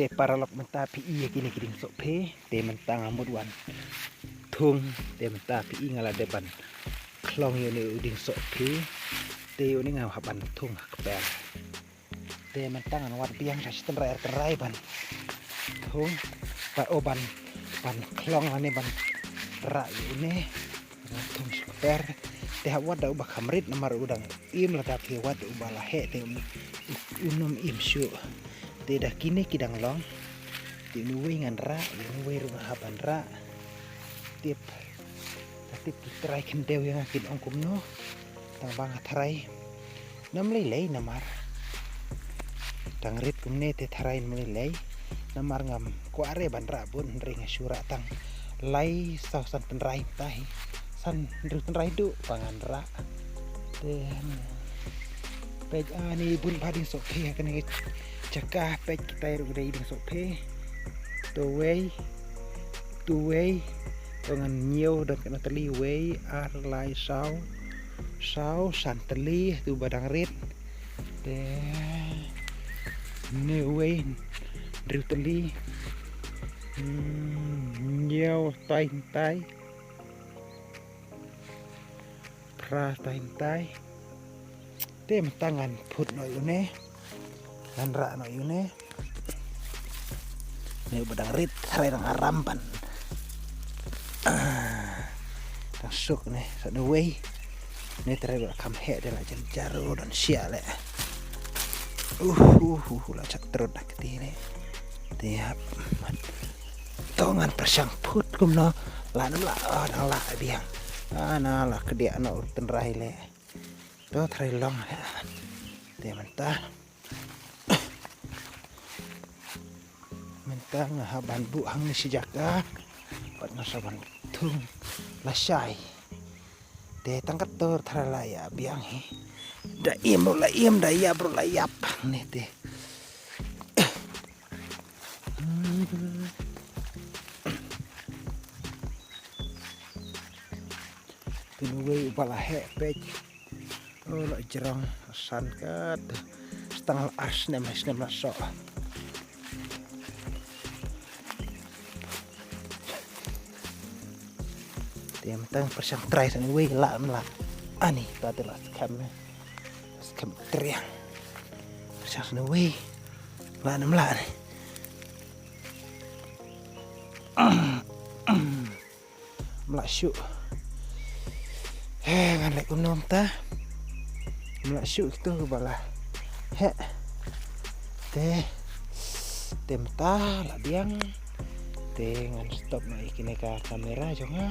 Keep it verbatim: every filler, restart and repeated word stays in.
Te paralok mynta phi i ïa kine ki dieng sohphe, te mynta nga mut wan thung, te mynta phi i nga la dep ban khlong ïa une u dieng sohphe, te ïa une nga hap ban thung ha kper. Te mynta ngan wad biang sha shi tynrai ar tynrai ban thung, ba o ban, ban khlong lane ban rah ïa une. Thung sha kper. Te hap wad da uba kham rit namar u dang im, lada phi wad da uba la heh te u, u, un ym im shuh. Te da kine ki dang long. Te une uwei ngan rah, une uwei ruh nga hap ban rah. Tip. Te tip ki trai khyndew ïa nga kin ong kumno. Tang ba nga tharai nam lei lei namar dang rit kumne te tharai nam lei lei. Namar ngam kwah re ban rah bun, hynrei nga shu rah tang lai saw san tynrai tai. San hynriew tynrai duh ba ngan rah. Te, hmm, peit, ah, ni bun bha dieng sohphe ha kane ka jaka, peit kitai ruh ki dei dieng sohphe. To wei, to wei, to ngan ñiew, don katno tylli, wei, ar, lai, saw, saw, san tylli, tu ba dang rit. Te ne uwei, hynriew tylli. Hmm, ñiew, tai, tai. Phra, tai, tai. Te mynta ngan phut noh ïa une. Ngan rah noh ïa une. Ne uba dang rit, tharai dang aram ban. Ah, dang suk ne, sa ne wei. Ne tharai ba kham heh de la jan jaru don sia le. Uh, uh, uh, uh, la chat terus dak ti le. Te hap. To ngan pyrshang phut kumno. La nam la, oh, dang la biang. Ah, na la kediak na u tynrai le. To tharai long. Te mynta. Mynta nga hap ban buh hangne shi jaka. Pat nga sa ban thung lashai. Te tang katto tharai la ïa biang hi. Da im ruh la im, da ïap ruh la ïap hangne te. Te uwei uba la heh peit. Oh, la jrong san kat. Stang la ar snem, snem la soh. Te mynta pyrshang try sa ne wei la, la. Ani, ta te la skhem. Skhem triang. Pyrshang sa ne wei. La nam la ne. Mlah shuh. He, ngan leh kumno mynta. Mlah shuh kito ba la heh. Te, te mynta la biang. Te ngan stop noh ïa kine ka kamera jong nga.